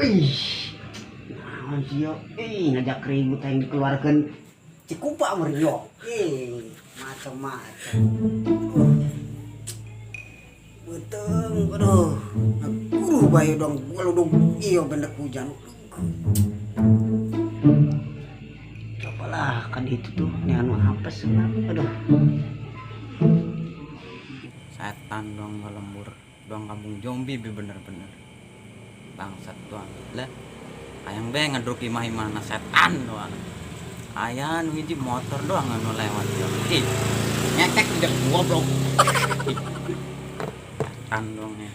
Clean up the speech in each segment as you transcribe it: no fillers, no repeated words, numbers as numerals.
Wih. Naon sih yo? Ih, ngajak ribut yang dikeluarkan Cikupa meureun yo. Ih, macam-macam. Beuteung, aduh. Guru bae dong, galudug iyo bendek hujan. Cobalah kan itu tuh, ini anu apa sih? Aduh. Setan dong lembur, dong kampung zombie be bener-bener. Bangsat doang. Lah, ayang be ngedruk imah-imahna setan doang. Aya nu hiji motor doang anu lewat yo. Ih, ngekek tidak goblok. Ih, setan doang ya.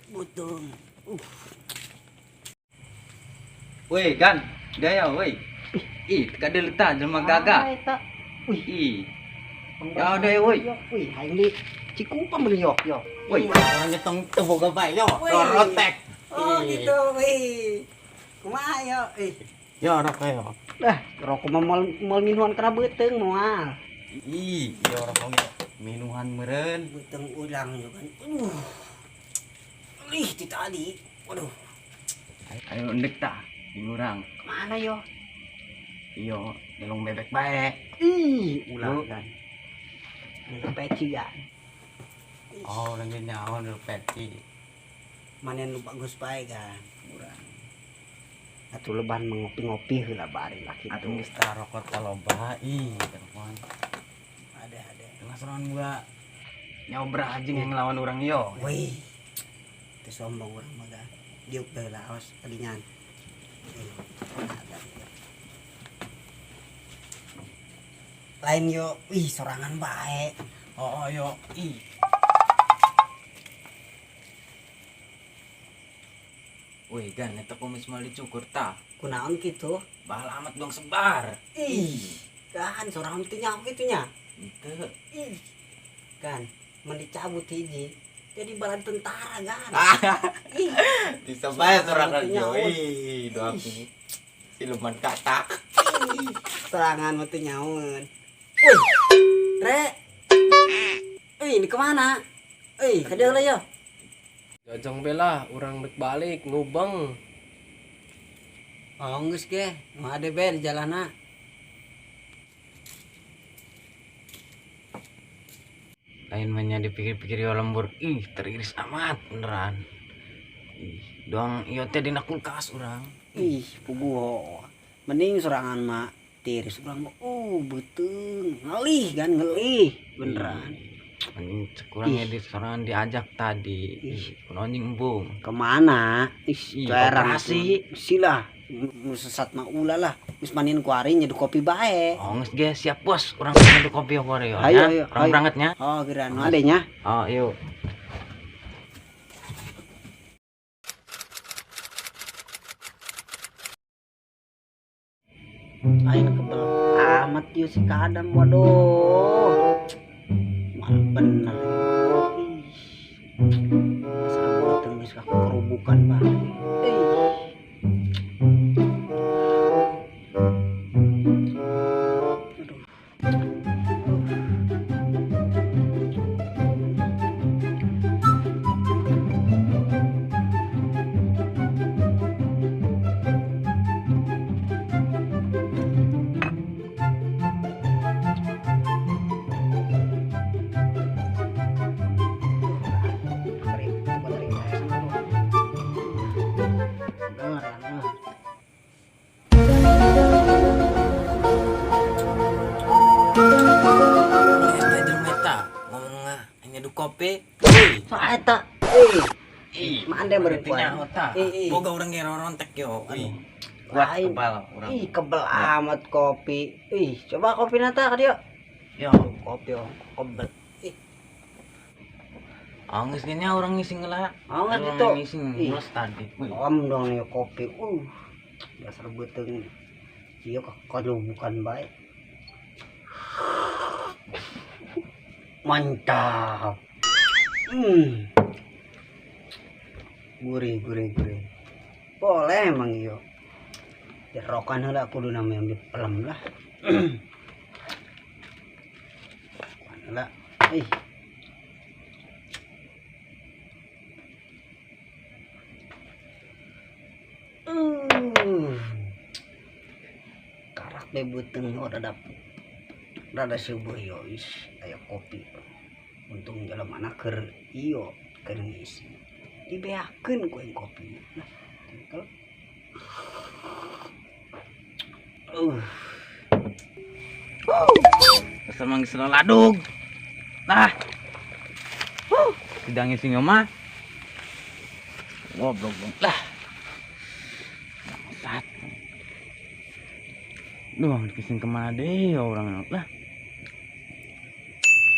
Beuteung. Woi, Gan, gaya woi. Ih, kada letak jelema gagah. Ah, eta. Wih, Ih. Ya udah woi. Wih, hayang di Cikupa meureun yo, yo. Woi, orang nyetong teu boga bae yo. Wih. Rotek. Oh, gitu, wih. Kumaha yo? Ih. Yo rokok yo. Dah, rokok mah moal minuan kana beuteung moal. Ih, yo rokok yo. Minuhan meureun. Beuteung ulang yo kan. Aduh. Ih, ti tadi. Waduh, Ayo endek tah, di urang. kemana yo? Iyo, delong bebek bae. Ih, ulah kan. Lu peci kan. Oh, urang ge nyaho nu peci. Mana nu bagus bae kan. Urang. Atuh leban mengopi-ngopi heula bari lah kitu. Atuh geus tah rokok tah loba. Ih, telepon. Ada ada. Tengah sorangan gua nyobrah jeung yang ngelawan urang yo. Wih. Teu sombong urang mah kan. Diuk bae lah awas kadingan. Ada. Lain yo, wih sorangan bae. Oh, yo, ih. Wih, Gan, eta kumis mal dicukur tah. Kunaon kitu? Bahal amat dong sebar. Ih, kan sorangan teu nyaho kitu nya. Henteu. Ih. Kan, mun dicabut hiji jadi balan tentara kan. Ih, Bisa bae sorangan Sorangan yo. nyaho. Ih, doang siluman katak. Ih, sorangan mah teu nyahoeun. Wih, Re. Ih, ini kemana? Ih, ka dieu lah yo. Jojong bela, urang dek balik ngubeng. Oh, geus ge, nu ade be di jalanna. Lain mah nya dipikir-pikir yo lembur, ih teriris amat beneran. Ih, doang ieu teh dina kulkas urang. Ih, puguh. Mending sorangan mah tiris urang mah. Beuteung. Ngelih kan, ngelih beneran. Mending cek urang ya di sorangan diajak tadi. Ih, kunaon jeung embung. Kemana? Ih, Ih, jarang operasi. Silah, nu sesat mah ulah lah. Geus manin ku ari nyeduh kopi bae. Oh, geus ge siap bos, urang nyeduh kopi ku ari yo. Ayo, nya. ayo, Urang ayo. berangkat nya. Oh, geura nu ade nya. Oh, yuk. Aing kebel amat ieu si Kadam, waduh. Mal bener. Ih. Dasar beuteung geus kakerubukan bae. Ih. Aduh. Eta jelema eta ngomong nyeduh kopi. Woi. So eta. Ih, Ih, mande meureun teu nyaho tah. Ih, ih. Boga urang ge rorontek yo. Ih. Kuat Lain. kebal urang. Ih, kebel amat kopi. Ih, coba kopi nata ka dieu. Yo. Kopi oh, kebel. Ih, Oh, geus ge nya urang ngising heula. Oh, geus Urang gitu. ngising Ih. geus tadi. Wih. Om dong nih kopi. Dasar beuteung. Ieu kakerubukan bae. Mantap. Gurih, gurih, gurih. Boleh emang iyo. Dirokan heula kudu namanya ambil pelem lah. Kuan heula. Ih. bae beuteung rada rada seubeut yo is aya kopi. Untung jelema mana keur ieu keur ngisi. Dibeakeun ku aing kopi. Nah, tinggal. Sama geus ladug. Nah. Tidak ngising mah. Goblok lah. Bangsat. Duh, ngising kemana deh orang lah.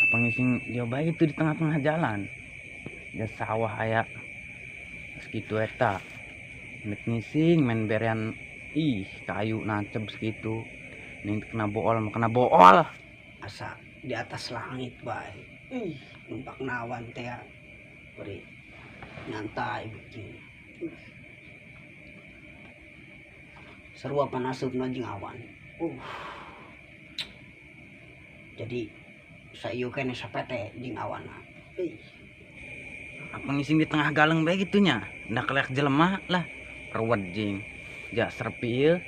Apa ngising dia baik itu di tengah-tengah jalan. Ya sawah aya segitu eta. Nek ngising main berean ih kayu nancep segitu. Ning kena bool, mau kena bool. Asa di atas langit bae. Ih, numpak nawan teh. Beri nyantai bikin. Seru apa nasibna jeung awan. Jadi saieu keneh sapete jeung awanna. Ih. Apa ngising di tengah galeng bae gitunya? Ndak kelek jelema lah. Ruwet jing. Ja serpi ieu.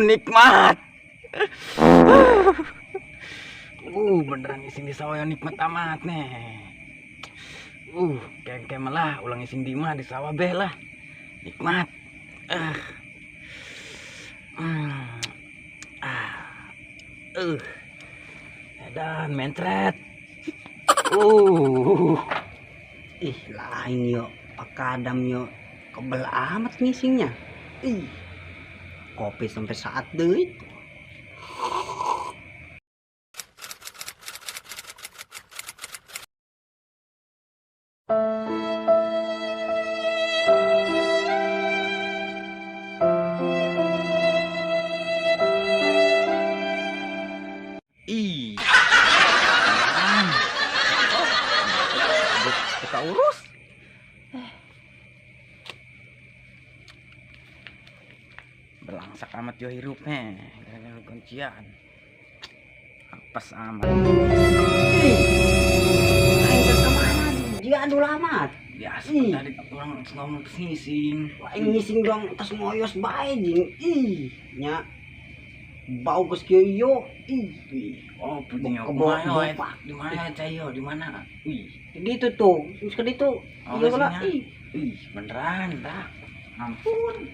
Nikmat. Beneran ngising di sawah yang nikmat amat nih. Kayak malah ulang ngising di mah di sawah beh lah. Nikmat. Dan mentret. Ih, lain yo, Pak Kadam yo kebel amat ngisingnya. Ih. Kopi sampai saat deui. Ih. Kita urus. Belangsak amat yo hirupnya, gara-gara kuncian. Apes amat. Aing teh kemana? Dia adu amat. Biasa tadi orang ngomong ngising. Aing ngising dong tas ngoyos bae jeung. Ih, nya bau geus kieu ieu. Ih, oh punya di mana cayo di mana? Wih, di ditu tuh, geus ka ditu. Ieu lah. Ih, beneran dah. Ampun.